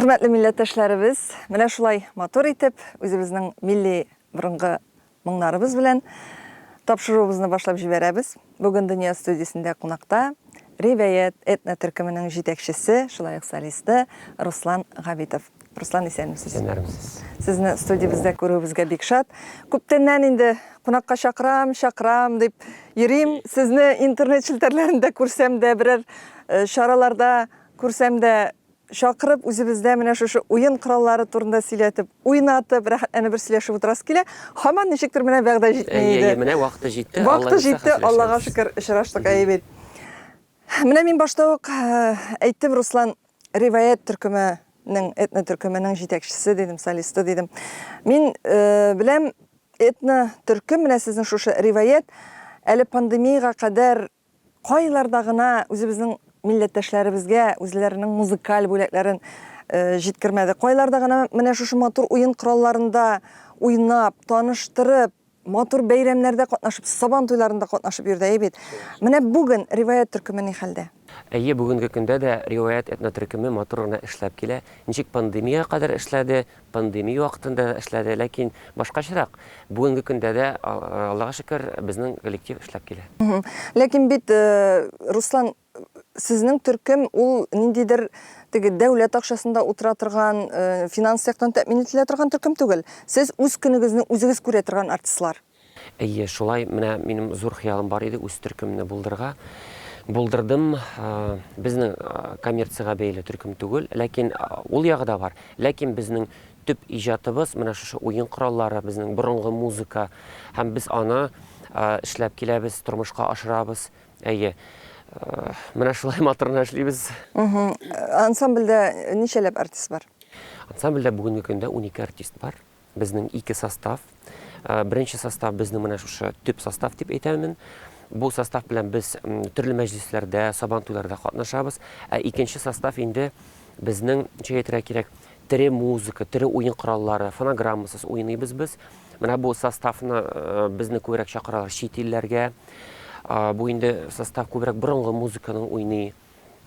Хөрмәтле милләттәшләребез, менә шулай матур итеп, үзебезнең милли борынгы моңнарыбыз белән тапшыруыбызны башлап җибәрәбез. Бүген Дөнья студиясендә кунакта Ривәят этно-төркеменең җитәкчесе, шулай ук солисты Руслан Габитов. Руслан, исәнмесез. Исәннәрмесез. Сезне студиябездә күрүебезгә бик шат. Күптәннән инде кунакка чакырам, чакырам дип йөрим. Сезне интернет челтәрләрендә күрсәм дә, берәр э, чараларда күрсәм дә, чакырып үзебездә менә шушы уен кораллары турында сөйләтеп, уйнатып, рәхәтләнеп бер сөйләшеп утырасы килә. Һаман ничектер менә вәгъдә җитми Әйе, иде. әйе, менә вакыты җитте. Алла Вакыты бирсә, җитте, хәзер Аллага эшләрбез. шөкер, очраштык, әйе бит. Менә мин башта ук э, әйттем, Руслан, Риваять төркеменең, этно төркеменең җитәкчесе дидем, солисты дидем. Мин э, беләм, этно төркем менә сезнең шушы Риваять әле пандемиягә кадәр кайларда гына үзебезнең милләттәшләребезгә үзләренең музыкаль бүләкләрен э, җиткермәде. Кайларда гына менә шушы матур уен коралларында уйнап, таныштырып, матур бәйрәмнәрдә катнашып, Сабан туйларында катнашып йөрде, әйе бит. Менә бүген Риваять төркеме ни хәлдә? Әйе, бүгенге көндә дә Риваять этнотөркеме матур гына эшләп килә. Ничек пандемиягә кадәр эшләде, пандемия вакытында да эшләде, ләкин башкачарак. Бүгенге көндә дә, Аллага шөкер, безнең коллектив эшләп килә. Ләкин бит, Руслан, Сезнең төркем ул ниндидер теге дәүләт акчасында утыра торган, э, финанс яктан тәэмин ителә торган төркем түгел. Сез үз көнегезне үзегез күрә торган артистлар. Әйе, шулай. Менә минем зур хыялым бар иде үз төркемне булдырырга. Булдырдым. Э, безнең э, коммерциягә бәйле төркем түгел, ләкин ул ягы да бар. Ләкин безнең төп иҗатыбыз менә шушы уен кораллары, безнең борынгы музыка һәм без аны эшләп киләбез, тормышка ашырабыз. Әйе. Менә шулай матур гына эшлибез. Ансамбльдә ничәләп артист бар? Ансамбльдә бүгенге көндә 12 артист бар. Безнең ике состав. Беренче состав безнең менә шушы төп состав дип әйтәмен. Бу состав белән без төрле мәҗлесләрдә, сабан туйларда катнашабыз. Ә икенче состав инде безнең, ничек әйтергә кирәк, тере музыка, тере уен кораллары, фонограммасыз уйныйбыз без. Менә бу составны безне күбрәк чакыралар чит илләргә. Бу инде состав күбрәк борынгы музыканы уйный.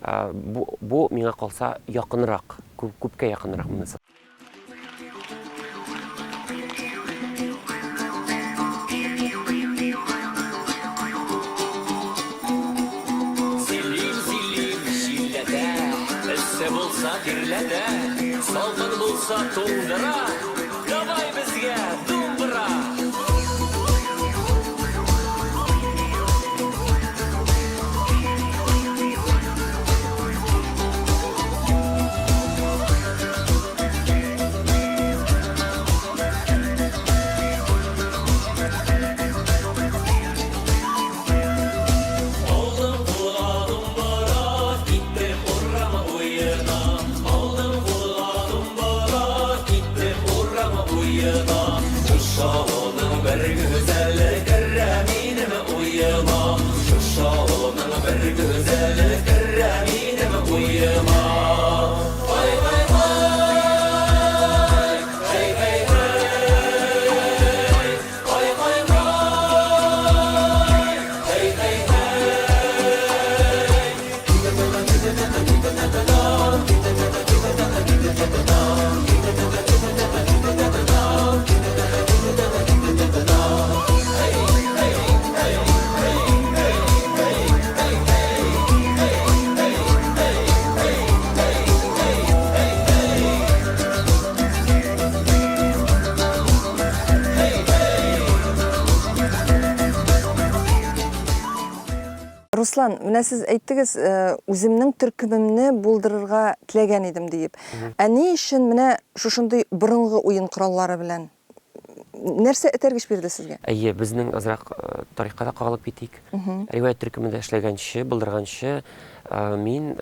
Бу, бу миңа калса якынрак, күп, күпкә якынрак монысы. Зилим, зилим, җилләтә, Эссе булса тирләтә, Салкын булса туңдыра, Давай безгә думбра! Алдым кулга думбра, киттем урам буена. Алдым кулга думбра, киттем урам буена. Шушы авылның бер гүзәле керә минем уема. Шушы авылның бер гүзәле керә минем уема. Ай, ай, ай, эй, эй, эй. Ай, ай, ай, эй, эй, эй. Руслан, менә сез әйттегез, э, үземнең төркемемне булдырырга теләгән идем диеп. Ә ни өчен менә шушындый борынгы уен кораллары белән? Нәрсә этәргеч бирде сезгә? Әйе, безнең азрак э, тарихка да кагылып китик. Риваять төркемендә эшләгәнче, булдырганчы, э, мин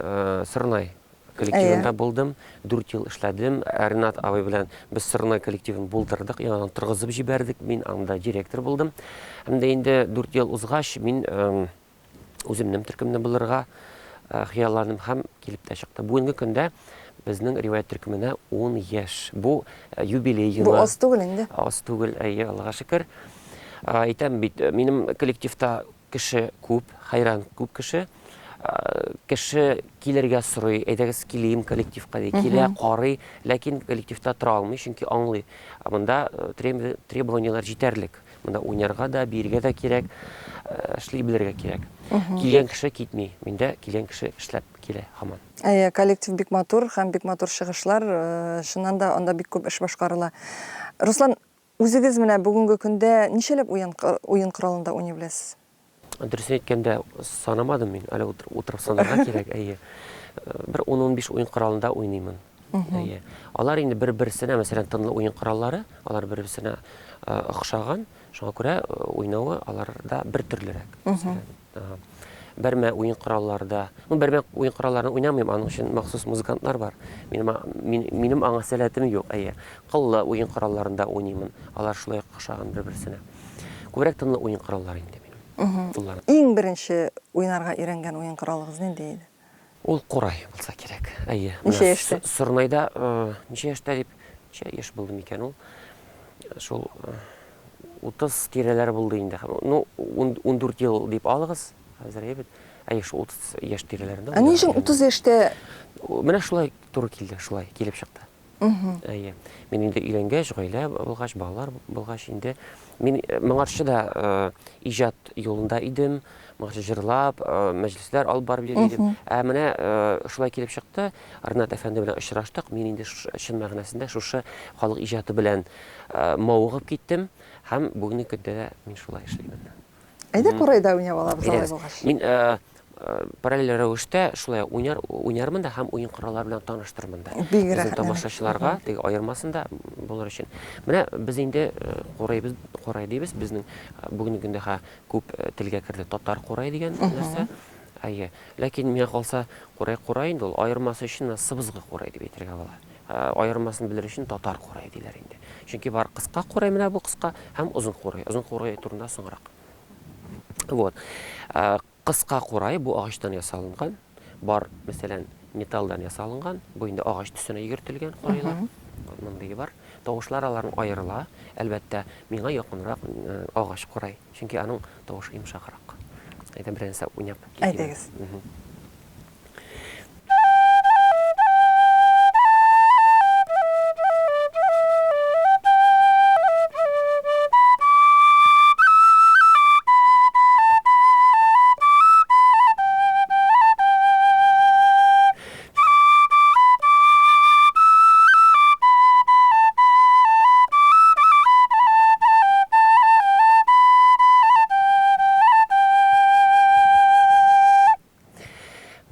Сорнай коллективында булдым, 4 ел эшләдем. Ренат абый белән без Сорнай коллективын булдырдык, яңадан торгызып җибәрдек. Мин анда директор булдым. Һәм дә инде 4 ел узгач, мин үземнең төркемне булырга хыялландым һәм килеп тә чыкты. Бүгенге көндә безнең риваять төркеменә 10 яшь. Бу юбилей елы. Бу аз түгел инде. Аз түгел, әйе, Аллага шөкер. Әйтәм бит, минем коллективта кеше күп, хәйран күп кеше. Кеше килергә сорый, әйдәгез килим коллективка ди. Килә, карый, ләкин коллективта тора алмый, чөнки аңлый. Монда требованиеләр җитәрлек. Монда уйнарга да, биергә дә кирәк, эшли белергә кирәк. Килгән кеше китми. Миндә килгән кеше эшләп килә һаман. Әйе, коллектив бик матур һәм бик матур чыгышлар. Чыннан да, анда бик күп эш башкарыла. Руслан, үзегез менә бүгенге көндә ничәләп уен уен коралында уйный беләсез? Дөресен әйткәндә, санамадым мин. Әле утырып санарга кирәк, әйе. Бер 10-15 уен коралында уйныймын. Әйе. Алар инде бер-берсенә, мәсәлән, тынлы уен кораллары, алар бер-берсенә охшаган. Шуңа күрә уйнавы аларда бер төрлерәк. Мәсәлән, бәрмә уен коралларда. Ну, бәрмә уен коралларын уйнамыйм, аның өчен махсус музыкантлар бар. Минем, мин, минем аңа сәләтем юк, әйе. Кыллы уен коралларында уйныймын. Алар шулай ук охшаган бер-берсенә. Күбрәк тынлы уен кораллары инде минем. Кулланым. Иң беренче уйнарга өйрәнгән уен коралыгыз нинди иде? Ул курай булса кирәк. Әйе. Ничә яшьтә? Сорнайда, ничә яшьтә дип, ничә яшь булды микән ул? Шул 30 тирәләр булды инде. Ну, 14 ел дип алыгыз, хәзер әйбәт. Әйе, шул 30 яшь тирәләрендә. Ә ни өчен 30 яшьтә? Менә шулай туры килде, шулай килеп чыкты. Әйе. Мин инде өйләнгәч, гаилә булгач, балалар булгач инде мин э, моңарчы да э, иҗат юлында идем, моңарчы җырлап, э, мәҗлесләр алып барып йөри идем. Ә менә шулай килеп чыкты, Ренат әфәнде белән очраштык. Мин инде чын мәгънәсендә шушы халык иҗаты белән мавыгып киттем һәм бүгенге көндә дә мин шулай эшлимен. Әйдә курайда уйнап алабыз алай булгач. Мин э, э, параллель рәвештә шулай уйнар уйнармын да һәм уен кораллары белән таныштырмын да. Бик рәхәт. Тамашачыларга теге аермасын да булыр өчен. Менә без инде э, курайбыз, курай дибез, безнең бүгенге көндә ха күп телгә керде татар курай дигән нәрсә. Әйе. Ләкин миңа калса, курай курай инде ул, аермасы өчен менә сыбызгы курай дип әйтергә була. Аермасын белер өчен татар курае диләр инде. Чөнки бар кыска курай, менә бу кыска, һәм озын курай. Озын курай турында соңрак. Вот. Кыска курай бу агачтан ясалынган. Бар, мәсәлән, металлдан ясалынган. Бу инде агач төсенә йөгертелгән курайлар. Мондые бар. Тавышлар аларның аерыла. Әлбәттә, миңа якынрак агач курай. Чөнки аның тавышы йомшаграк. Әйдә бер нәрсә уйнап китик. Әйдәгез.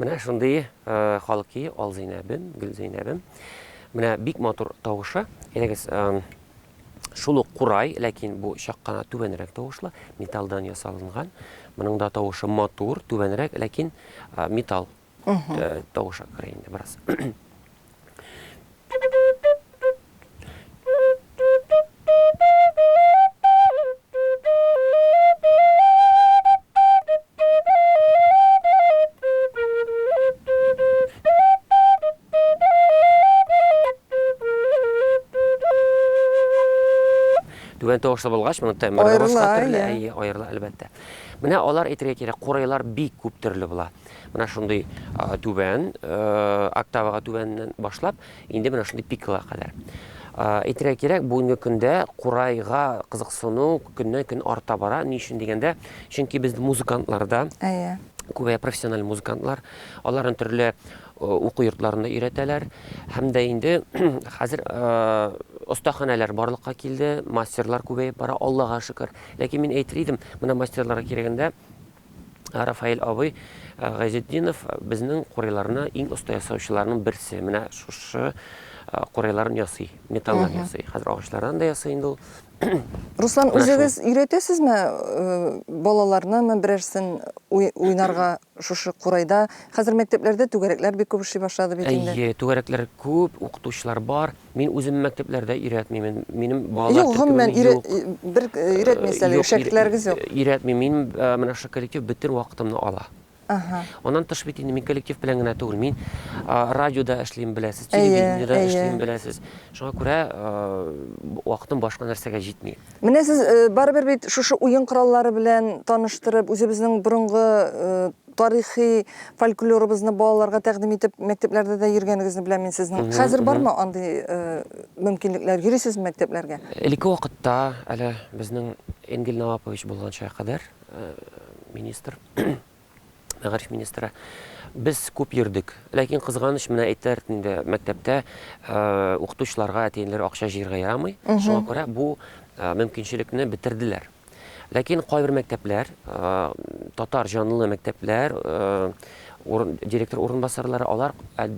Менә шундый э, халык көе Ал Зәйнәбем, Гөл Зәйнәбем. Менә бик матур тавышы. Әйдәгез, э, шул ук курай, ләкин бу чак кына түбәнрәк тавышлы, металлдан ясалынган. Моның да тавышы матур, түбәнрәк, ләкин э, металл Тавышы керә инде бераз. Түбән тавышлы булгач, моның тембры да башка төрле, әйе, аерыла, әлбәттә. Менә алар әйтергә кирәк, курайлар бик күп төрле була. Менә шундый түбән, октавага түбәннән башлап, инде менә шундый пикка кадәр. Әйтергә кирәк, бүгенге көндә курайга кызыксыну көннән-көн арта бара. Ни өчен дигәндә, чөнки без музыкантларда, Әйе. Күбәя профессиональ музыкантлар, аларны төрле уку йортларында өйрәтәләр. Һәм дә инде хәзер остаханәләр барлыкка килде, мастерлар күбәеп бара, Аллага шөкер. Ләкин мин әйтер идем, менә мастерларга кирәгендә Рафаэль абый Гайзетдинов безнең курайларны иң оста ясаучыларның берсе. Менә шушы курайларын ясый, металлдан ясый. Хәзер агачлардан да ясый инде ул. Руслан, үзегез өйрәтәсезме балаларнымы берәрсен уйнарга шушы курайда? Хәзер мәктәпләрдә түгәрәкләр бик күп эшли башлады бит инде. Әйе, түгәрәкләр күп, укытучылар бар. Мин үзем мәктәпләрдә өйрәтмимен. Минем балалар Юк, гомумән, төркемем юк. бер өйрәтмисез әле, Юк, шәкертләрегез юк. Өйрәтмим. Мин менә шушы коллектив бөтен вакытымны ала. Ага. Аннан тыш бит инде мин коллектив белән генә түгел. Мин радиода эшлим, беләсез, телевидениедә эшлим, беләсез. Шуңа күрә вакытым башка нәрсәгә җитми. Менә сез барыбер бит шушы уен кораллары белән таныштырып, үзебезнең борынгы. тарихи фольклорыбызны балаларга тәкъдим итеп мәктәпләрдә дә йөргәнегезне беләм мин сезнең. Хәзер бармы андый мөмкинлекләр? Йөрисезме мәктәпләргә? Элекке вакытта, әле безнең Энгель Навапович булганча кадәр, министр, мәгариф министры, без күп йөрдек. Ләкин кызганыч, менә әйтәләр инде, мәктәптә укытучыларга, әти-әниләргә акча җыярга ярамый. Шуңа күрә бу мөмкинчелекне бетерделәр. Ләкин кайбер мәктәпләр, татар җанлы мәктәпләр, директор урынбасарлары, алар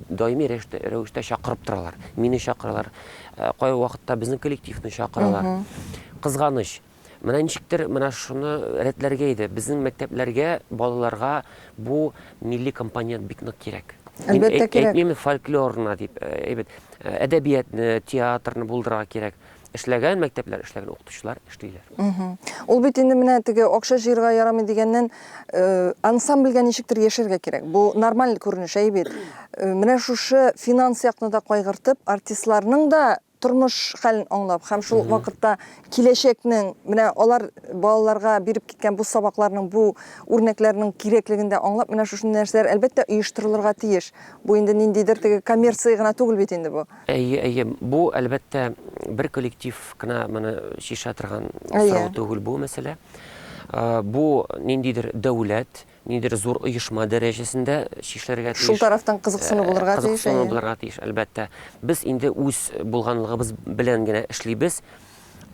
даими рәвештә чакырып торалар. Мине чакыралар. Кай вакытта безнең коллективны чакыралар. Кызганыч. Менә ничектер менә шуны рәтләргә иде. Безнең мәктәпләргә, балаларга бу милли компонент бик нык кирәк. Әлбәттә кирәк. Әйтмим фольклорны дип, әйбәт, әдәбиятны, театрны булдырырга кирәк. Эшләгән мәктәпләр, эшләгән укытучылар эшлиләр. Ул бит инде менә теге акча җыярга ярамый дигәннән, ансамбльгә ничектер яшәргә кирәк. Бу нормаль күренеш, әйе бит. Менә шушы финанс якны да кайгыртып, артистларның да тормыш хәлен аңлап һәм шул ук вакытта киләчәкнең, менә алар балаларга биреп киткән бу сабакларның, бу үрнәкләрнең кирәклеген дә аңлап, менә шушы нәрсәләр, әлбәттә, оештырылырга тиеш. Бу инде ниндидер теге коммерция гына түгел бит инде бу. Әйе, әйе. Бу, әлбәттә, бер коллектив кына моны чишә торган сорау түгел бу мәсьәлә. Бу ниндидер дәүләт, ниндидер зур оешма дәрәҗәсендә чишелергә тиеш. Шул тарафтан кызыксыну булырга тиеш. Кызыксыну булырга тиеш, әлбәттә. Без инде үз булганлыгыбыз белән генә эшлибез.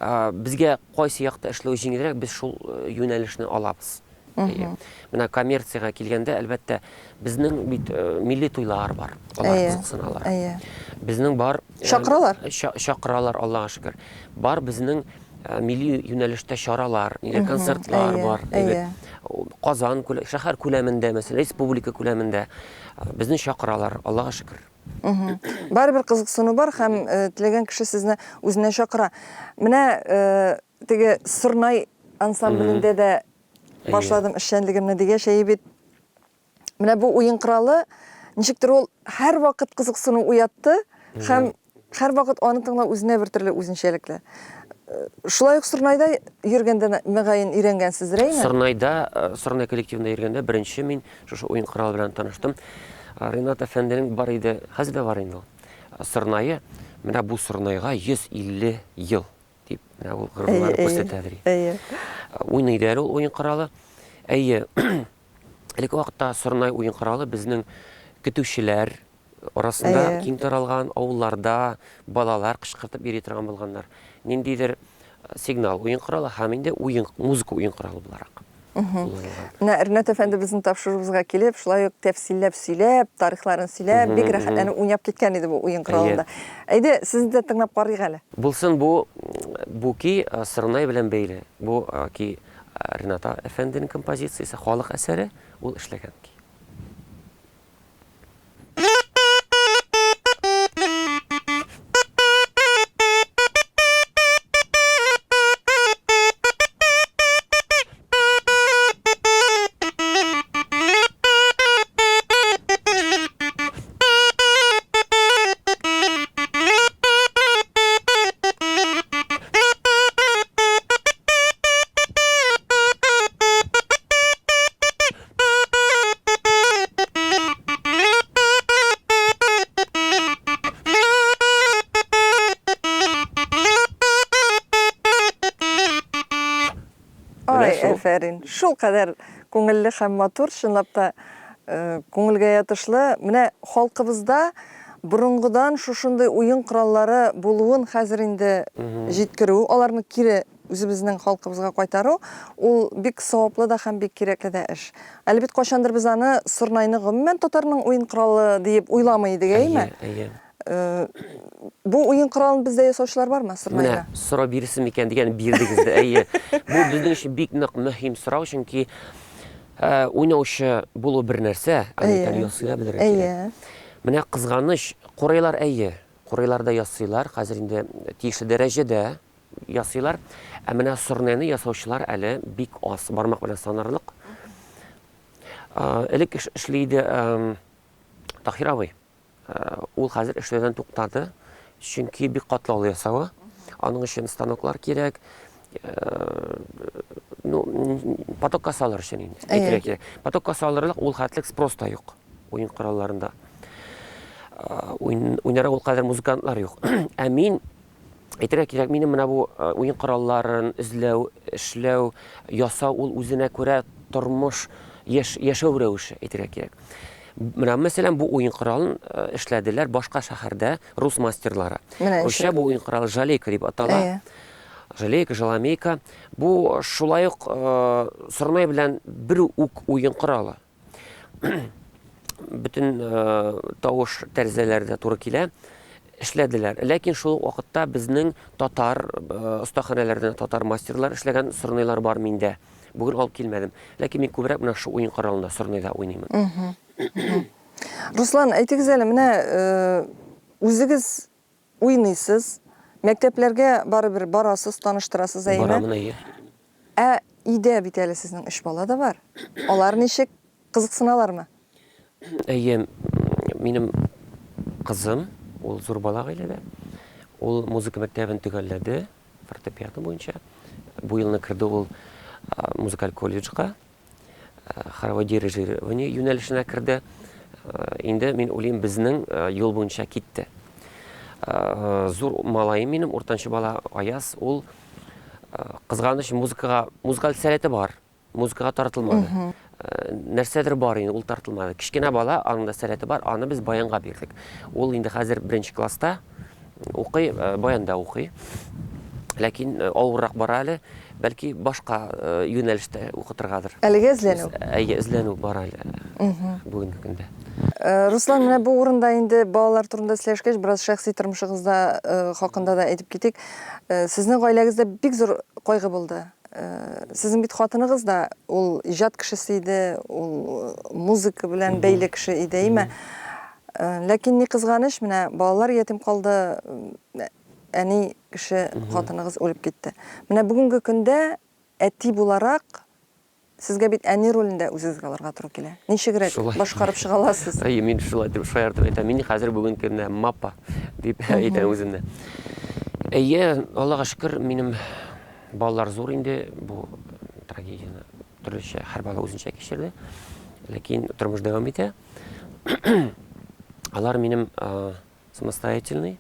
Безгә кайсы якта эшләү җиңелрәк, без шул юнәлешне алабыз. Менә коммерциягә килгәндә, әлбәттә, безнең бит милли туйлар бар. Алар кызыксыналар. Безнең бар Чакыралар? Чакыралар, Аллага шөкер. Бар безнең милли юнәлештә чаралар, нидер концертлар бар. Казан шәһәр күләмендә, мәсәлән, республика күләмендә безне чакыралар, Аллага шөкер. Барыбер кызыксыну бар һәм теләгән кеше сезне үзенә чакыра. Менә теге Сорнай ансамблендә дә башладым эшчәнлегемне дигәч, әйе бит. Менә бу уен коралы ничектер ул һәрвакыт кызыксыну уятты һәм һәрвакыт аны тыңлау үзенә бер төрле үзенчәлекле. Шулай ук Сорнайда йөргәндә мөгаен өйрәнгәнсездер, әйеме? Сорнайда, Сорнай коллективында йөргәндә беренче мин шушы уен коралы белән таныштым. Ринат әфәнденең бар иде, хәзер дә бар инде ул. Сорнае, менә бу сорнайга 150 ел дип, менә ул горурланып күрсәтәдер. Әйе. Уйный да әле ул уен коралы. Әйе. Элекке вакытта сорнай уен коралы безнең көтүчеләр арасында киң таралган, авылларда балалар кычкыртып йөри торган булганнар. Ниндидер сигнал уен коралы һәм инде уен, музыка уен коралы буларак кулланылган. Менә Ринат әфәнде безнең тапшыруыбызга килеп, шулай ук тәфсилләп сөйләп, тарихларын сөйләп, бик рәхәтләнеп уйнап киткән иде бу уен коралында. Әйдә, сезне дә тыңлап карыйк әле. Булсын бу, бу ки сорнай белән бәйле. Бу ки Ринат әфәнденең композициясе, халык әсәре, ул эшләгән ки. Ай, әфәрин. Шул кадәр күңелле һәм матур, чынлап та э, күңелгә ятышлы. Менә халкыбызда борынгыдан шушындый уен кораллары булуын хәзер инде җиткерү, аларны кире үзебезнең халкыбызга кайтару, ул бик саваплы да һәм бик кирәкле дә эш. Әле бит кайчандыр без аны сорнайны гомумән татарның уен коралы диеп уйламый идек, әйеме? Әйе, әйе. Бу уен коралын бездә ясаучылар бармы, сорнайны? Менә сорау бирерсез микән дигән бирдегез дә, әйе. Бу безнең өчен бик нык мөһим сорау, чөнки уйнаучы булу бер нәрсә, аны бит әле ясый да белергә кирәк. Менә кызганыч, курайлар әйе, курайлар да ясыйлар, хәзер инде тиешле дәрәҗәдә ясыйлар. Ә менә сорнены ясаучылар әле бик аз, бармак белән санарлык. Элек эшли иде Таһир абый. Ул хәзер эшләүдән туктады, чөнки бик катлаулы ясавы. Аның өчен станоклар кирәк. Ну, потокка салыр өчен инде. Әйтергә кирәк. Потокка салырлык ул хәтлек спрос та юк уен коралларында. Уйнарга ул кадәр музыкантлар юк. Ә мин әйтергә кирәк, минем менә бу уен коралларын эзләү, эшләү, ясау ул үзенә күрә тормыш, яшәү рәвеше, әйтергә кирәк. Менә, мәсәлән, бу уен коралын эшләделәр башка шәһәрдә рус мастерлары. Русча бу уен коралы жалейка дип атала. Жалейка, жаламейка. Бу шулай ук сорнай белән бер үк уен коралы. Бөтен тавыш тәрәзәләре дә туры килә. Эшләделәр. Ләкин шул ук вакытта безнең татар остаханәләрдән татар мастерлар эшләгән сорнайлар бар миндә. Бүген алып килмәдем. Ләкин мин күбрәк менә шул уен коралында сорнайда уйныймын. Руслан, әйтегез әле, менә үзегез уйныйсыз, мәктәпләргә барыбер барасыз, таныштырасыз, әйеме? Барамын, әйе. Ә өйдә бит әле сезнең өч бала да бар. Алар ничек, кызыксыналармы? Әйе, минем кызым, ул зур бала гаиләдә. Ул музыка мәктәбен төгәлләде, фортепиано буенча. Бу елны керде ул музыкаль колледжга, хоровое дирижирование юнәлешенә керде. Инде мин уйлыйм, безнең юл буенча китте. Зур малаем минем, уртанчы бала Аяз, ул кызганыч музыкага, музыкаль сәләте бар, музыкага тартылмады. Нәрсәдер бар инде, ул тартылмады. Кечкенә бала, аның да сәләте бар, аны без баянга бирдек. Ул инде хәзер беренче класста укый, баянда укый. Ләкин авыррак бара әле, бәлки башка юнәлештә укытыргадыр. Әлегә эзләнү. Әйе, эзләнү бара әле бүгенге көндә. Руслан, менә бу урында инде балалар турында сөйләшкәч, бераз шәхси тормышыгызда хакында да әйтеп китик. Сезнең гаиләгездә бик зур кайгы булды. Сезнең бит хатыныгыз да ул иҗат кешесе иде, ул музыка белән бәйле кеше иде, әйме? Ләкин ни кызганыч, менә балалар ятим калды, әни кеше, хатыныгыз үлеп китте. Менә бүгенге көндә әти буларак Сезгә бит әни ролен дә үзегезгә алырга туры килә. Ничегрәк Шулай. башкарып чыга аласыз? Әйе, мин шулай дип шаяртып әйтәм. Мин хәзер бүгенге көндә мапа дип әйтәм үземне. Әйе, Аллага шөкер, минем балалар зур инде. Бу трагедияне төрлечә һәр бала үзенчә кичерде. Ләкин тормыш дәвам итә. Алар минем самостоятельный,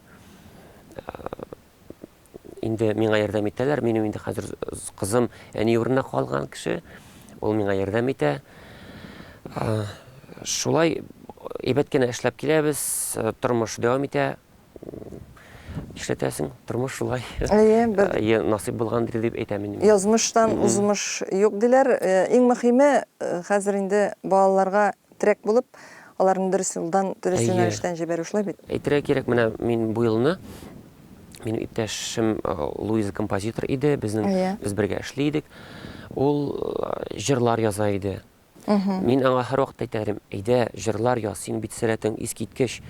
инде миңа ярдәм итәләр. Минем инде хәзер кызым әни урынына калган кеше. Ул миңа ярдәм итә. Шулай әйбәт кенә эшләп киләбез, тормыш дәвам итә. Нишләтәсең? Тормыш шулай. Әйе, бер Әйе, насыйп булгандыр дип әйтәм инде. Язмыштан узмыш юк диләр. Иң мөһиме, хәзер инде балаларга терәк булып, аларны дөрес юлдан, дөрес юнәлештән җибәрү, шулай бит? Әйтергә кирәк, менә мин бу елны минем иптәшем Луиза композитор иде, безнең без бергә эшли идек. Ул җырлар яза иде. Мин аңа һәрвакыт әйтә идем, әйдә, җырлар яз, синең бит сәләтең искиткеч,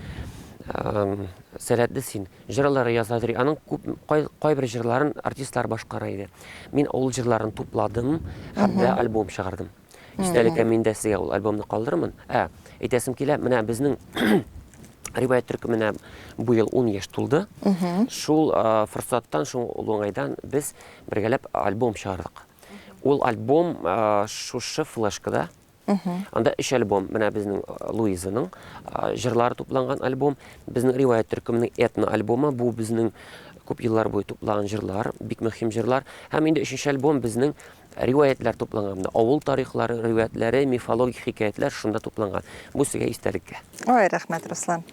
сәләтле син. Җырлар яза иде. Аның күп кайбер җырларын артистлар башкара иде. Мин ул җырларын тупладым һәм дә альбом чыгардым. Истәлеккә мин дә сезгә ул альбомны калдырырмын. Ә, әйтәсем килә, менә безнең Риваять төркеменә бу ел 10 яшь тулды. Шул форсаттан, шул уңайдан без бергәләп альбом чыгардык. Ул альбом шушы флешкада. Анда өч альбом, менә безнең Луизаның җырлары тупланган альбом, безнең Риваять төркеменең этно альбомы, бу безнең күп еллар буе туплаган җырлар, бик мөһим җырлар. Һәм инде өченче альбом безнең Риваятьләр тупланган монда. Авыл тарихлары, риваятьләре, мифологик хикәятләр шунда тупланган. Бу сезгә истәлеккә. Ой, рәхмәт, Руслан.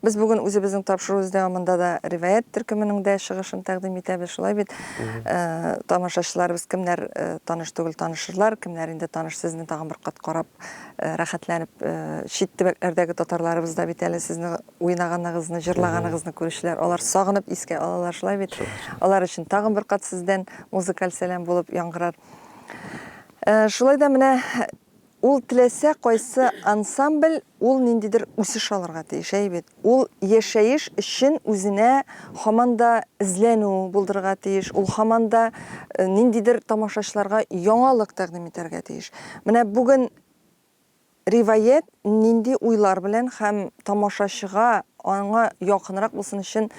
Без бүген үзебезнең тапшыруыбыз дәвамында да Риваять төркеменең дә чыгышын тәкъдим итәбез, шулай бит? Тамашачыларыбыз кемнәр таныш түгел, танышырлар, кемнәр инде таныш, сезне тагын бер кат карап, рәхәтләнеп, чит төбәкләрдәге татарларыбыз да бит әле сезне уйнаганыгызны, җырлаганыгызны күрүчеләр, алар сагынып искә алалар, шулай бит? Алар өчен тагын бер кат сездән музыкаль сәлам булып яңгырар. Шулай да менә ул теләсә кайсы ансамбль ул ниндидер үсеш алырга тиеш, әйе бит? Ул яшәеш өчен үзенә һаман да эзләнү булдырырга тиеш, ул һаман да ниндидер тамашачыларга яңалык тәкъдим итәргә тиеш. Менә бүген Риваять нинди уйлар белән һәм тамашачыга аңа якынрак булсын өчен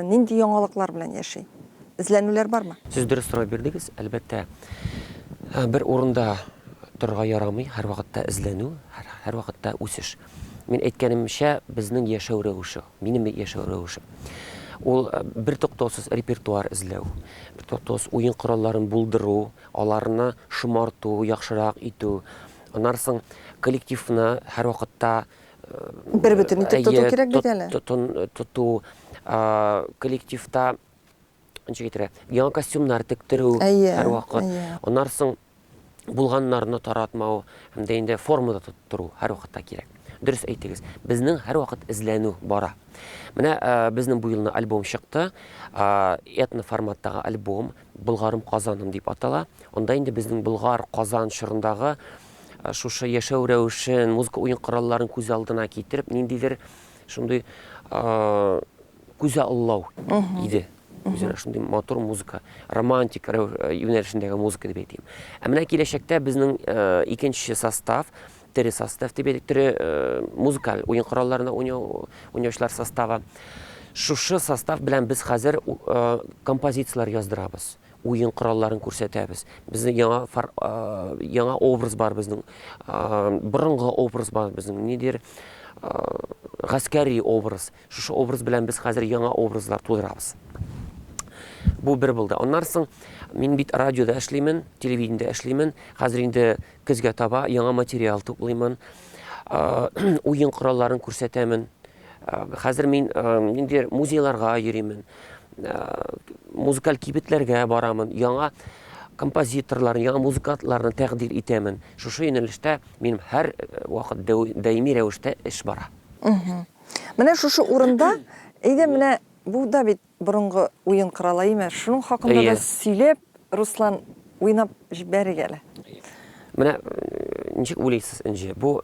нинди яңалыклар белән яши? Эзләнүләр бармы? Сез дөрес сорау бирдегез. Әлбәттә, бер урында торырга ярамый, һәрвакытта эзләнү, һәрвакытта үсеш. Мин әйткәнемчә, безнең яшәү рәвеше, минем яшәү рәвешем, ул бертуктаусыз репертуар эзләү, бертуктаусыз уен коралларын булдыру, аларны шомарту, яхшырак итү. Аннан соң коллективны һәрвакытта бер бөтен итеп тоту кирәк бит әле. Тоту, коллективта ничек әйтергә, яңа костюмнар тектерү һәрвакыт. Аннан соң булганнарны таратмау һәм дә инде формада тоттыру һәрвакытта кирәк. Дөрес әйтегез, безнең һәрвакыт эзләнү бара. Менә безнең бу елны альбом чыкты, этно форматтагы альбом. Болгарым Казаным дип атала. Анда инде безнең Болгар, Казан чорындагы шушы яшәү рәвешен, музыка уен коралларын күз алдына китереп, ниндидер шундый күзаллау иде. Үзенә шундый матур музыка, романтик юнәлешендәге музыка дип әйтим. Ә менә киләчәктә безнең икенче состав, тере состав дип әйтик, тере музыкаль уен коралларында уйнау, уйнаучылар составы. Шушы состав белән без хәзер композицияләр яздырабыз, уен коралларын күрсәтәбез. Безнең яңа фар, яңа образ бар безнең, борынгы образ бар безнең, нидер гаскәри образ. Шушы образ белән без хәзер яңа образлар тудырабыз. Бу бер булды. Аннан соң мин бит радиода эшлимен, телевидениедә эшлимен. Хәзер инде Көзгә таба яңа материал туплыймын, уен коралларын күрсәтәмен. Хәзер мин ниндидер музейларга йөримен, музыкаль кибетләргә барамын, яңа композиторларны, яңа музыкантларны тәкъдир итәмен. Шушы юнәлештә минем һәр вакыт даими рәвештә эш бара. Менә шушы урында, әйдә менә бу да бит Борынгы уен коралы имеш. Шуның хакында да сөйләп, Руслан, уйнап җибәрик әле. Менә ничек уйлыйсыз, Энҗе, бу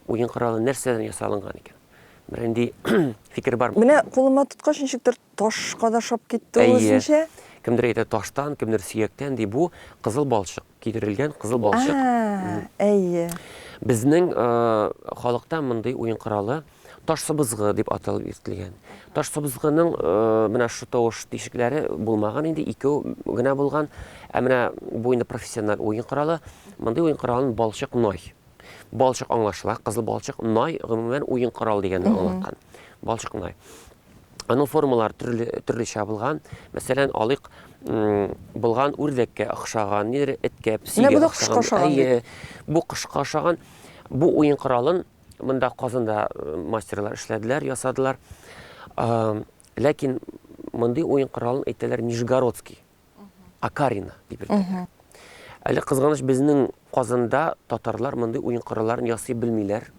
уен коралы нәрсәдән ясалынган икән? Берәр нинди фикер бармы? Менә кулыма тоткач, ничектер ташка да ошап китте ул үзенчә. Кемдер әйтә таштан, кемдер сөяктән ди. Бу кызыл балчык, кидерелгән кызыл балчык. Әйе. Безнең халыкта мондый уен коралы Таш сыбызгы дип аталып йөртелгән. Таш сыбызгының менә шушы тавыш тишекләре булмаган инде, икәү генә булган. Ә менә бу инде профессиональ уен коралы. Мондый уен коралын балчык най. Балчык аңлашыла, кызыл балчык, най гомумән уен коралы дигәнне аңлаткан. Балчык най. Аның формалары төрле төрлечә булган. Мәсәлән, алыйк, булган үрдәккә охшаган, нидер эткә, песигә охшаган. Әйе, бу кошка охшаган. Бу уен коралын Монда Казанда мастерлар эшләделәр, ясадылар. Ләкин мондый уен коралын әйтәләр Нижегородский. Акарина дип йөртәләр. Әле кызганыч безнең Казанда татарлар мондый уен коралларын ясый белмиләр.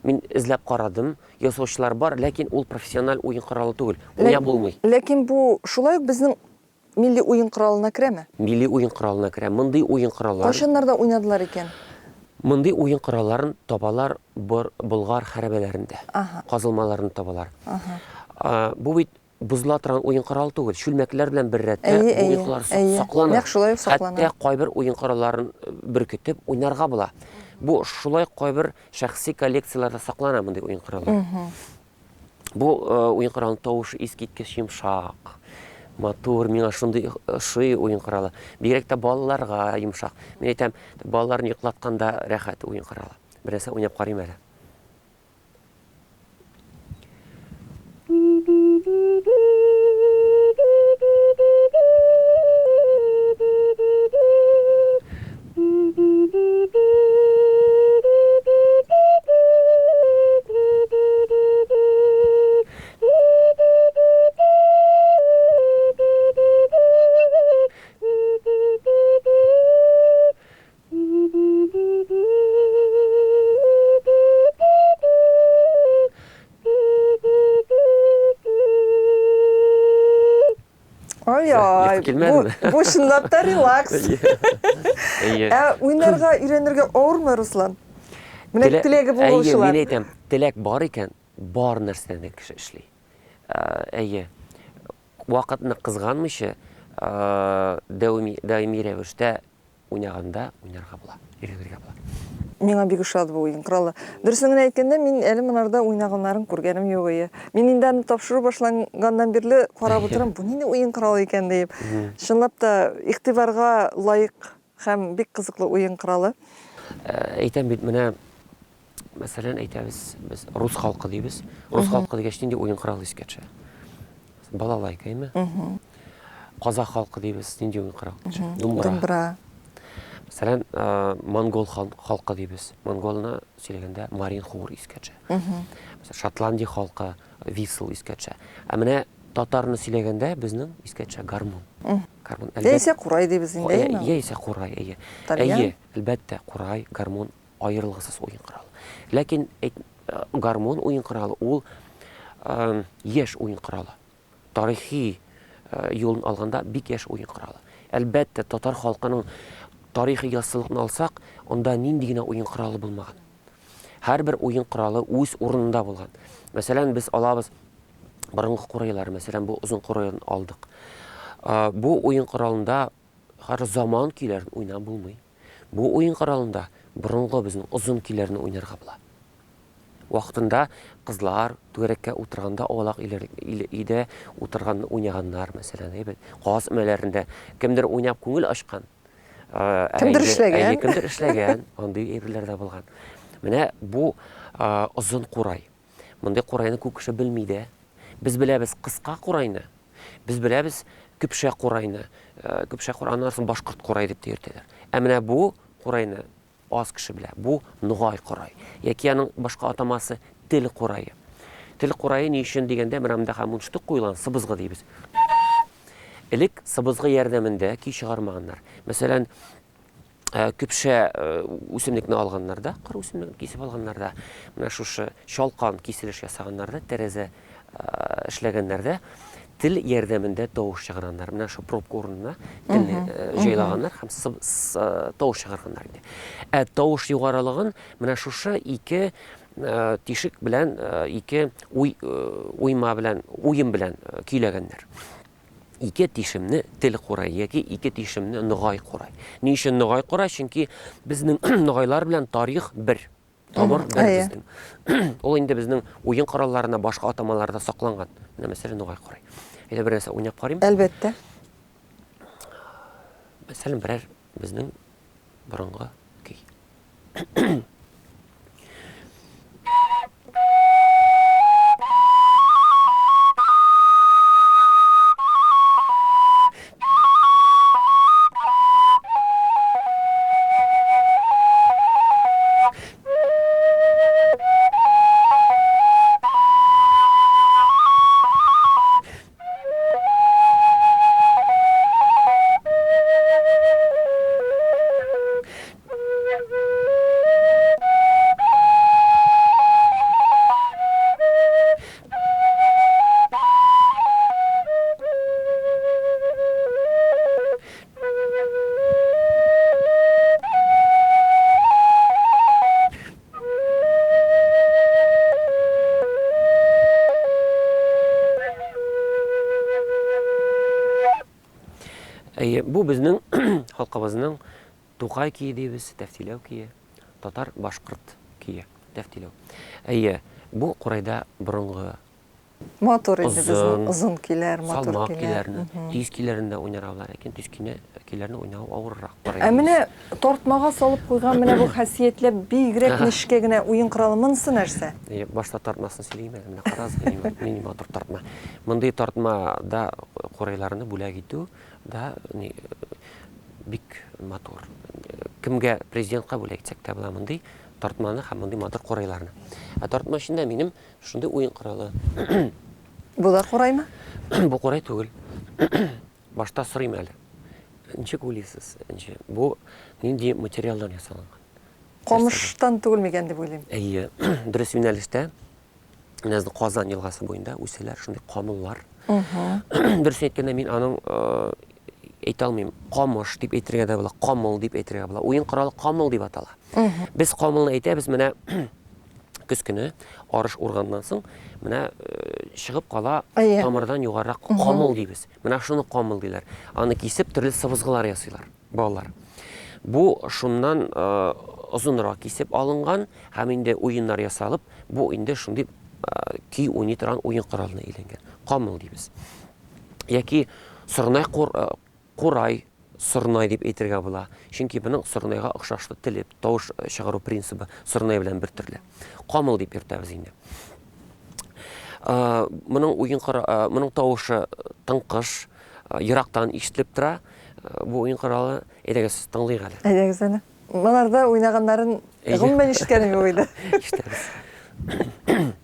Мин эзләп карадым, ясаучылар бар, ләкин ул профессиональ уен коралы түгел. Уйнап булмый. Ләкин бу шулай ук безнең Милли уен коралына керәме? Милли уен коралына керә. Мондый уен коралларын. Кайчаннарда уйнадылар икән? Мондый уен коралларын табалар бор Болгар хәрабәләрендә. Ага. Казылмаларын табалар. Ага. Бу бит бозыла торган уен коралы түгел. Чүлмәкләр белән бер рәттә Әйе, бу уен әйе, кораллары әйе. саклана. Нәкъ шулай ук саклана. Хәтта кайбер уен коралларын беркетеп уйнарга була. Бу шулай кайбер шәхси коллекцияләрдә саклана мондый уен кораллары. Бу уен коралының тавышы искиткеч йомшак, матур, миңа шундый ошый уен коралы. Бигрәк тә балаларга йомшак. Мин әйтәм, балаларны йоклатканда рәхәт уен коралы. Бер нәрсә уйнап карыйм әле. Ай-ай, бу, бу чынлап та релакс. Әйе. Ә уйнарга өйрәнергә авырмы, Руслан? Менә теләге булучылар. Әйе, мин әйтәм, теләк бар икән, бар нәрсәне кеше эшли. Әйе. Вакытны кызганмыйча, даими, даими рәвештә Уйнаганда уйнарга була, өйрәнергә була. Миңа бик ошады бу уен коралы. Дөресен генә әйткәндә, мин әле монарда уйнаганнарын күргәнем юк ие. Мин инде аны тапшыру башланганнан бирле карап утырам, бу нинди уен коралы икән диеп. Чынлап та игътибарга лаек һәм бик кызыклы уен коралы. Әйтәм бит, менә Мәсәлән, әйтәбез, без рус халкы дибез. Рус халкы дигәч, нинди уен коралы искә төшә? Балалайка, әйме? Казах халкы дибез, нинди уен коралы төшә? Думбра. Думбра. Мәсәлән, монгол халкы дибез. Монголны сөйләгәндә марин хор искә төшә. Мәсәлән, Шотландия халкы висл искә төшә. Ә менә татарны сөйләгәндә безнең искә төшә гармун. Гармун, әлбәттә. Яисә курай дибез инде, әйеме? Яисә курай, әйе. Әйе, әлбәттә, курай, гармун аерылгысыз уен коралы. Ләкин гармун уен коралы ул яшь уен коралы. Тарихи юлын алганда бик яшь уен коралы. Әлбәттә, татар халкының тарихи яссылыкны алсак, анда нинди генә уен коралы булмаган. Һәрбер уен коралы үз урынында булган. Мәсәлән, без алабыз борынгы курайлар, мәсәлән, бу озын курайны алдык. Бу уен коралында һәр заман көйләрен уйнап булмый. Бу уен коралында борынгы безнең озын көйләрне уйнарга була. Вакытында кызлар түгәрәккә утырганда аулак өйләр, өйдә утырган уйнаганнар, мәсәлән, әйбәт. Каз өмәләрендә кемдер уйнап күңел ачкан. Кемдер эшләгән. Әйе, кемдер эшләгән. Андый әйберләр дә булган. Менә бу озын курай. Мондый курайны күп кеше белми дә. Без беләбез кыска курайны, без беләбез көпшә курайны, э, көпшә курай, аннан соң башкорт курай дип тә йөртәләр. Ә менә бу курайны аз кеше белә. Бу ногай курай. Яки аның башка атамасы тел курае. Тел курае ни өчен дигәндә, менә монда һәм мундштук куелган сыбызгы дибез. Элек сыбызгы ярдәмендә көй чыгармаганнар. Мәсәлән, Э, көпшә э, үсемлекне алганнар да, кыр үсемлеген кисеп алганнар да, менә шушы чалкан киселеш ясаганнар да, тәрәзә э, эшләгәннәр дә, тел ярдәмендә тавыш чыгарганнар. Менә шу пробка урынына телне җайлаганнар һәм тавыш чыгарганнар инде. Ә тавыш югарылыгын менә шушы ике тишек белән, ике уй, уйма белән, уем белән көйләгәннәр. Ике тишемне тел курай яки ике тишемне ногай курай. Ни өчен ногай курай? Чөнки безнең ногайлар белән тарих бер. Тамыр бер безнең. Ул инде безнең уен коралларына башка атамаларда сакланган. Менә мәсәлән ногай курай. Әйдә бер нәрсә уйнап карыйм. Әлбәттә. Мәсәлән, берәр безнең борынгы көй. Әйе, бу безнең халкыбызның Тукай көе дибез, Тәфтиләү көе, татар, башкорт көе, Тәфтиләү. Әйе, бу курайда борынгы Матур инде безнең озын көйләр, матур салмак көйләрне, тиз көйләрне дә уйнарга була, ләкин тиз көйне, көйләрне уйнау авыррак. Ә менә тартмага салып куйган менә бу хасиятләп бигрәк нечкә генә уен коралы монысы нәрсә? Әйе, башта тартмасын сөйлим әле. Менә карагыз, нинди матур тартма. Мондый тартмада курайларны бүләк итү да бик матур. Кемгә президентка бүләк итсәк тә була мондый тартманы һәм мондый матур курайларны. Ә тартма эчендә минем шундый уен коралы. Бу да кураймы? Бу курай түгел. Башта сорыйм әле. Ничек уйлыйсыз, Энҗе, бу нинди материалдан ясалынган? Камыштан түгел микән дип уйлыйм. Әйе, дөрес юнәлештә. Менә безнең Казан елгасы буенда үсәләр шундый камыллар. Дөресен әйткәндә, мин аның әйтә алмыйм, камыш дип әйтергә дә була, камыл дип әйтергә була. Уен коралы камыл дип атала. Без камылны әйтәбез, менә көз көне арыш урганнан соң, менә чыгып кала тамырдан югарырак камыл дибез. Менә шуны камыл диләр. Аны кисеп төрле сыбызгылар ясыйлар балалар. Бу шуннан озынрак кисеп алынган һәм инде уеннар ясалып, бу инде шундый көй уйный торган уен коралына әйләнгән. Камыл дибез. Яки сорнай курай, сорнай дип әйтергә була. Чөнки моның сорнайга охшашлы теле, тавыш чыгару принцибы сорнай белән бер төрле. Камыл дип йөртәбез инде. Моның уен моның тавышы тыңкыш, ерактан ишетелеп тора. Бу уен коралы, әйдәгез, тыңлыйк әле. Әйдәгез әле. Монарда уйнаганнарын гомумән ишеткәнем юк иде. Ишетәбез.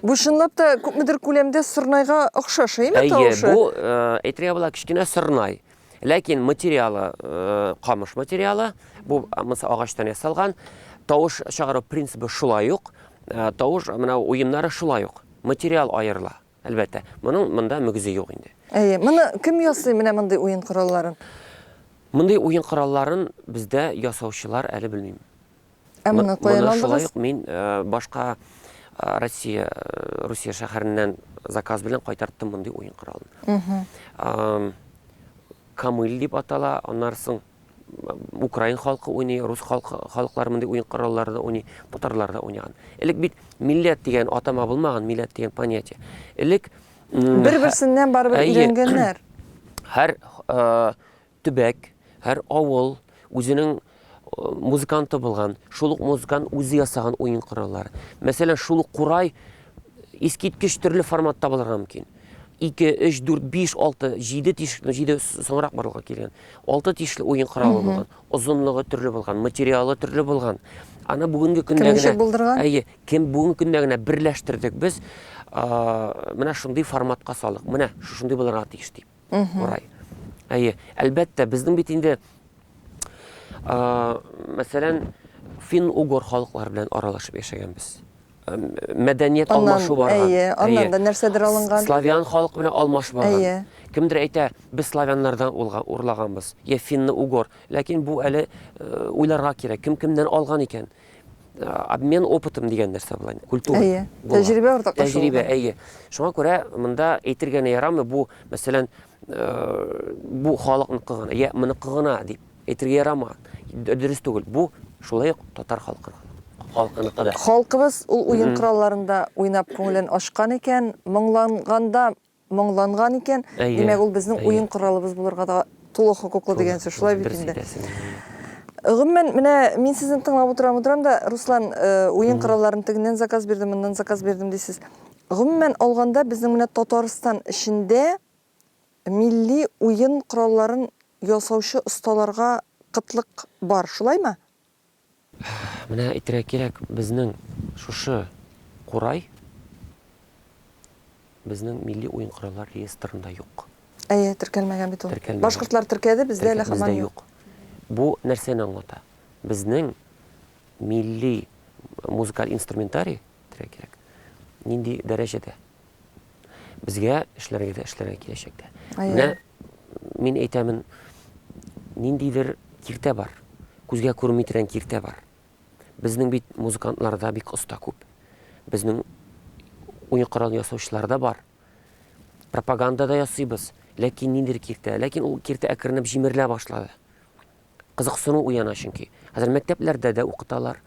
Бу чынлап та күпмедер күләмдә сорнайга охшаш, әйеме тавышы? Әйе, бу әйтергә була кечкенә сорнай. Ләкин материалы камыш материалы, бу монысы агачтан ясалган. Тавыш чыгару принцибы шулай ук, тавыш менә уемнары шулай ук. Материал аерыла. Әлбәттә, моның монда мөгезе юк инде. Әйе, моны кем ясый менә мондый уен коралларын? Мондый уен коралларын бездә ясаучылар әле белмим. Ә моны каян алдыгыз? Моны шулай ук мин башка Россия, Русия шәһәреннән заказ белән кайтарттым мондый уен коралын. Камыль дип атала, аннары соң украин халкы уйный, рус халкы, халыклары мондый уен кораллары да уйный, татарлар да уйнаган. Элек бит милләт дигән атама булмаган, милләт дигән понятие. Элек бер-берсеннән барыбер өйрәнгәннәр. Һәр төбәк, һәр авыл үзенең музыканты булган, шул ук музыкант үзе ясаган уен кораллары. Мәсәлән, шул ук курай искиткеч төрле форматта булырга мөмкин. 2, 3, 4, 5, 6, 7 тишек, 7 соңрак барлыкка килгән. 6 тишле уен коралы булган, озынлыгы төрле булган, материалы төрле булган. Аны бүгенге көндә генә Кем булдырган? Әйе, кем бүгенге көндә генә берләштердек без, менә шундый форматка салдык. Менә шушындый булырга тиеш дип. Курай. Әйе, әлбәттә, безнең бит инде мәсәлән, фин-угор халыклары белән аралашып яшәгәнбез. Мәдәният алмашу барган. Әйе, аннан да нәрсәдер алынган. Славян халкы белән алмаш барган. Әйе. Кемдер әйтә, без славяннардан урлаганбыз, я финно-угор. Ләкин бу әле уйларга кирәк, кем кемнән алган икән. Обмен опытом дигән нәрсә була инде, культура. Әйе, тәҗрибә уртаклашу. Тәҗрибә, әйе. Шуңа күрә монда әйтергә генә ярамый, бу, мәсәлән, бу халыкныкы гына, я моныкы гына дип әйтергә ярамаган. Дөрес түгел. Бу шулай ук татар халкыныкы да. Халкыбыз ул уен коралларында уйнап күңелен ачкан икән, моңланганда моңланган икән, димәк, ул безнең уен коралыбыз булырга да тулы хокуклы дигән сүз, шулай бит инде. Гомумән, менә мин сезне тыңлап утырам, утырам да, Руслан, уен коралларын тегеннән заказ бирдем, моннан заказ бирдем дисез. Гомумән алганда, безнең менә Татарстан эчендә милли уен коралларын ясаучы осталарга кытлык бар, шулаймы? Менә әйтергә кирәк, безнең шушы курай безнең милли уен кораллар реестрында юк. Әйе, теркәлмәгән бит ул. Теркәлмәгән. Башкортлар теркәде, бездә әле һаман юк. Бу нәрсәне аңлата? Безнең милли музыкаль инструментарий, әйтергә кирәк, нинди дәрәҗәдә? Безгә эшләргә дә эшләргә киләчәктә. Менә мин әйтәмен, ниндидер киртә бар. Күзгә күренми торган киртә бар. Безнең бит музыкантлар да бик оста күп. Безнең уен корал ясаучылар да бар. Пропаганда да ясыйбыз. Ләкин ниндидер киртә. Ләкин ул киртә әкренләп җимерелә башлады. Кызыксыну уяна чөнки. Хәзер мәктәпләрдә дә укыталар.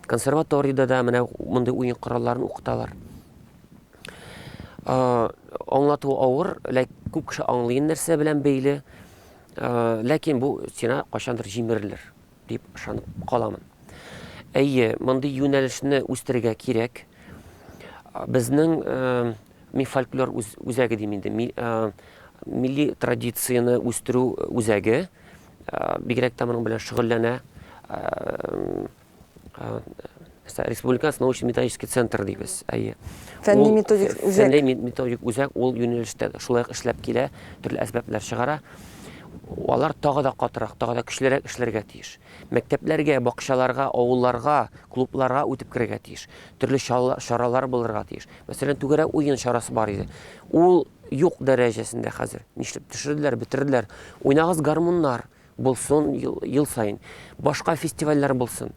Консерваториядә дә менә мондый уен коралларын укыталар. Аңлату авыр, ләкин күп кеше аңлый нәрсә белән бәйле. Ләкин бу стена кайчандыр җимерелер дип ышанып каламын. Әйе, мондый юнәлешне үстерергә кирәк. Безнең Мин фольклор үзәге дим инде. Милли традицияне үстерү үзәге бигрәк тә моның белән шөгыльләнә. Республиканский научно-методический центр дибез. Әйе. Фәнни методик үзәк. Фәнни методик үзәк ул юнәлештә шулай ук эшләп килә, төрле әсбаплар чыгара. Алар тагы да катырак, тагы да көчлерәк эшләргә тиеш. Мәктәпләргә, бакчаларга, авылларга, клубларга үтеп керергә тиеш. Төрле чаралар булырга тиеш. Мәсәлән, түгәрәк уен чарасы бар иде. Ул юк дәрәҗәсендә хәзер. Нишләп төшерделәр, бетерделәр. Уйнагыз гармуннар булсын ел, ел саен. Башка фестивальләр булсын.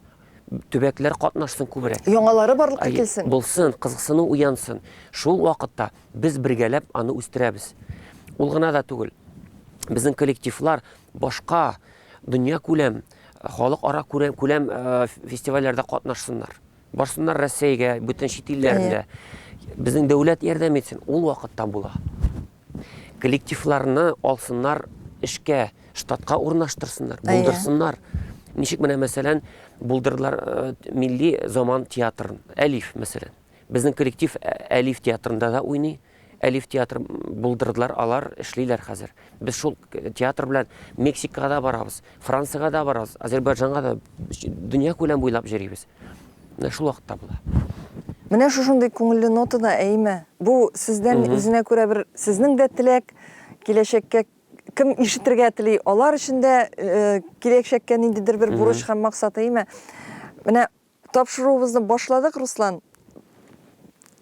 Төбәкләр катнашсын күбрәк. Яңалары барлыкка килсен. Булсын, кызыксыну уянсын. Шул вакытта без бергәләп аны үстерәбез. Ул гына да түгел. Безнең коллективлар башка дөнья күләм, халыкара күләм фестивальләрдә катнашсыннар. Барсыннар Россиягә, бүтән чит илләрендә. Безнең дәүләт ярдәм итсен, ул вакытта була. Коллективларны алсыннар эшкә, штатка урнаштырсыннар, булдырсыннар. Ничек менә мәсәлән, булдырдылар э, милли заман театрын, Әлиф мәсәлән. Безнең коллектив э, Әлиф театрында да уйный. Әлиф театр булдырдылар, алар эшлиләр хәзер. Без шул театр белән Мексикага да барабыз, Франциягә дә барабыз, Азербайҗанга да, дөнья күләм буйлап йөрибез. Менә шул вакытта була. Менә шушындый күңелле нотада, әйеме? Бу сездән үзенә күрә бер сезнең дә теләк, киләчәккә кем ишетергә тели, алар өчен дә э, киләчәккә ниндидер бер бурыч һәм максат, әйеме? Менә Тапшыруыбызны башладык, Руслан.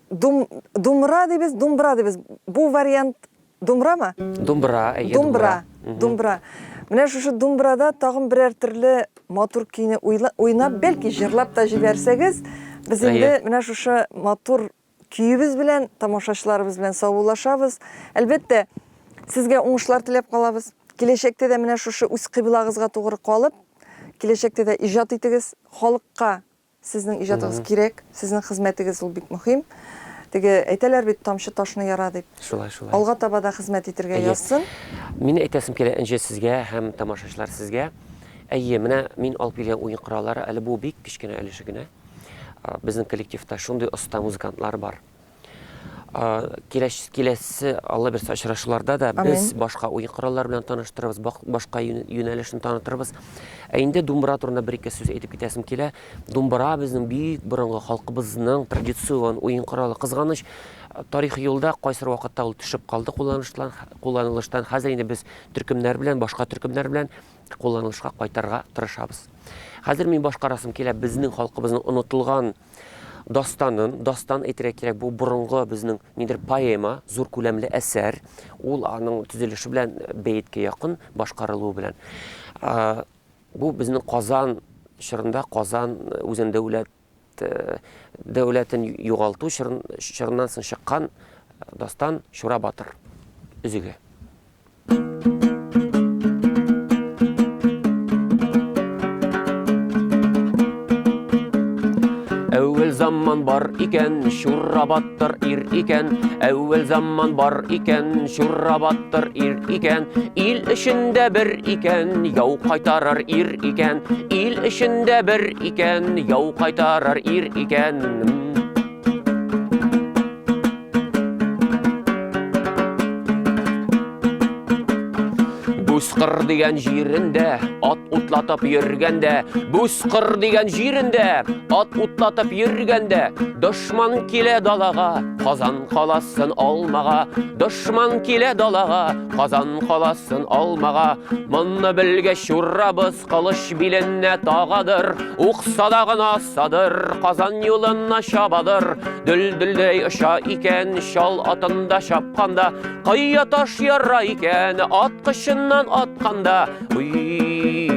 Дум, думра дибез, думбра дибез. Бу вариант думбрамы? Думбра, әйе, думбра. Думбра. Менә шушы думбрада тагын берәр төрле матур көйне уйнап, бәлки җырлап та җибәрсәгез, без инде менә шушы матур көебез белән, тамашачыларыбыз белән саубуллашабыз. Әлбәттә, сезгә уңышлар теләп калабыз. Киләчәктә дә менә шушы үз кыйблагызга тугры калып, киләчәктә дә иҗат итегез. Халыкка сезнең иҗатыгыз кирәк, сезнең хезмәтегез ул бик мөһим. Теге әйтәләр бит, тамчы ташны яра дип. Шулай, шулай. Алга таба да хезмәт итергә язсын. Мин әйтәсем килә, Энҗе, сезгә һәм тамашачылар сезгә. Әйе, менә мин алып килгән уен кораллары әле бу бик кечкенә өлеше генә. Безнең коллективта шундый оста музыкантлар бар. Киләсе, Алла бирсә, очрашуларда да без башка уен кораллары белән таныштырырбыз, башка юнәлешне танытырбыз. Ә инде думбра турында бер-ике сүз әйтеп китәсем килә. Думбра безнең бик борынгы халкыбызның традицион уен коралы. Кызганыч, тарихи юлда кайсыр вакытта ул төшеп калды кулланыштан, кулланылыштан. Хәзер инде без төркемнәр белән, башка төркемнәр белән кулланылышка кайтарырга тырышабыз. Хәзер мин башкарасым килә безнең халкыбызның онытылган Дастанын, дастан әйтергә кирәк, бу борынгы безнең нидер поэма, зур күләмле әсәр. Ул аның төзелеше белән бәеткә якын, башкарылуы белән. Бу безнең Казан чорында Казан үзен дәүләт дәүләтен югалту чорыннан соң чыккан дастан Чура батыр өзеге. Әүвәл заман бар икән, чура баттыр ир икән. Әүвәл заман бар икән, чура баттыр ир икән. Ил эчендә бер икән, яу кайтарыр ир икән. Ил эчендә бер икән, яу кайтарыр ир икән. Бүскыр дигән җирендә ат утлатып йөргәндә, Бүскыр дигән җирендә ат утлатып йөргәндә, дошман килә далага, Казан каласын алмага, дошман килә далага, Казан каласын алмага. Моны белгәч чурабыз Кылыч биленә тагадыр, ук садагын асадыр, Казан юлына чабадыр. Дөлдөлдәй оча икән, чал атында чапканда, Кыя таш яра икән, ат кычыннан атканда. Уй!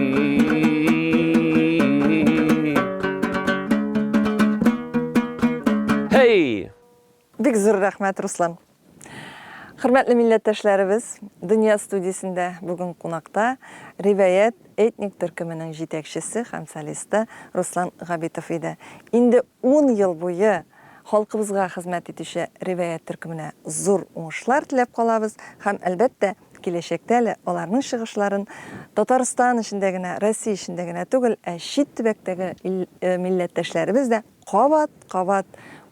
Һей! Бик зур рәхмәт, Руслан. Хөрмәтле милләттәшләребез, Дөнья студиясендә бүген кунакта Риваять этник төркеменең җитәкчесе һәм солисты Руслан Габитов иде. Инде ун ел буе халкыбызга хезмәт итүче Риваять төркеменә зур уңышлар теләп калабыз һәм, әлбәттә, киләчәктә әле аларның чыгышларын Татарстан эчендә генә, Россия эчендә генә түгел, ә чит төбәктәге милләттәшләребез дә кабат-кабат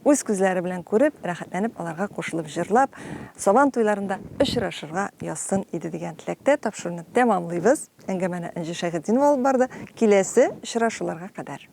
Үз күзләре белән күреп, рәхәтләнеп аларга кушылып җырлап, Сабан туйларында очрашырга язсын иде дигән теләктә тапшыруны тәмамлыйбыз. Әңгәмәне Энҗе Шәйхетдинова алып барды. Киләсе очрашуларга кадәр.